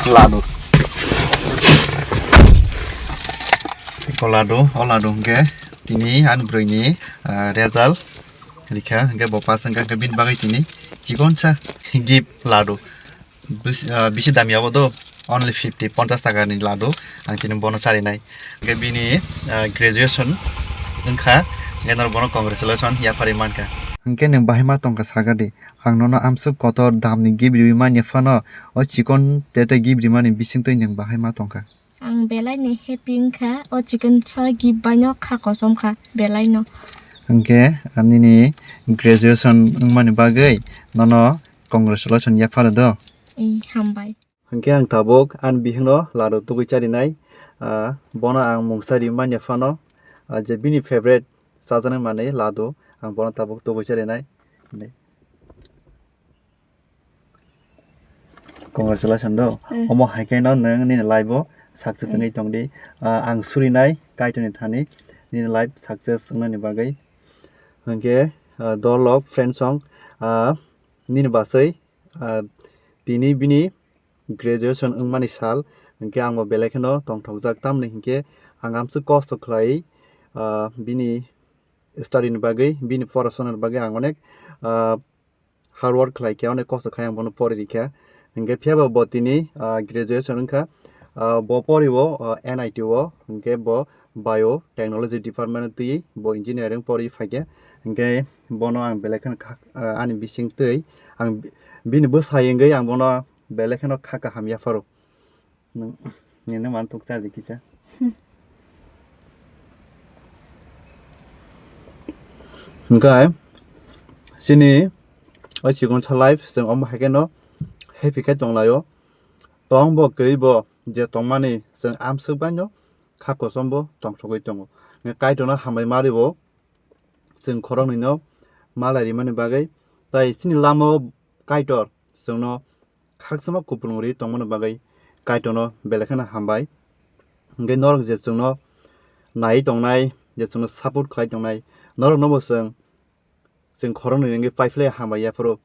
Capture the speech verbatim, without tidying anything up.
Ladu. Ko ladu, o ladu hwnkhe tini ani bwrwini, ah, result rikha, hwnkhe bo pass wngkha, hwnkhe bini bagwi tini chikonsa gift ladu. Bis-, ah, bisi damya bo do, only fifty, ponchas taka ni ladu, ang tini bono charinai. Hwnkhe bini, ah, graduation wngkha, hwnkhe norok bono congratulation yapharwi mankha. Hwnkhe nwng bahai ma tongkha sakha di, ang nono amswk kotor damni gift riwi manya phano, o chikon tete gift rimani bisingtwi nwng bahai ma tongkha. Ang belai ni happy wngkha, o chikonsa gift baino kha kosom kha belai no. Hwnkhe, ah, nini graduation wngmani bagwi nono congratulation yapharo do. Eh, hambai. Hwnkhe ang tabuk ani bihikno ladu tugwi charinai, ah, bono ang mungsa ri manya phano, ah, je bini favorite chajaknai manwi ladu, ang bono tabuk tugwi charinai. Congratulations do. Mm. Omo hai khe no nwng nini life o success Mm. wngwi tong di. Ah, ang surinai Kaitorni thani nini life success wngnani bagwi. Hwnkhe, ah, dol rok, friends rok, ah, nini baswi, ah, tini bini graduation wngmani sal, hwnkhe ang bo belai kheno tongthokjak, tamni hinkhe ang amswk kosto khlai, ah, bini study ni bagwi, bini porasona ni bagwi ang onek, ah, hard work khlai khe, onek kosto khai ang bono pori rikha. Hwnkhe phiya ba bo tini, ah, graduation wngkha, ah, bo pori o, ah, N I T o, hwnkhe bo biotechnology department o twi bo engineering pori phaikha. Hwnkhe bono ang belai kheno kha-, ah, ani bising twi ang bi-, bini bwsai wngwi ang bono belai kheno kha kaham yapharo. Nwng, nini man tuk chardi kisa. Hmm. Hwnkhe, chini o chikon sa life, chwng omo hai kheno happy khe tong laio. Tong bo, kwrwi bo, je tongmani, chwng amswk baino kha kosom bo tongthogwi tongo. Hwnkhe Kaitorno hambai ma rwo, chwng khoroknwino malai rimani bagwi. Tai chini lama o Kaitor chwngno khakchangma kupulung rwi tongmani bagwi Kaitorno belai kheno hambai. Hwnkhe norok je chwngno naiwi tongnai, je chwngno support khlai tongnai, norokno bo chwng, chwng khoroknwi wngwi paiphlai hambai yaphuru.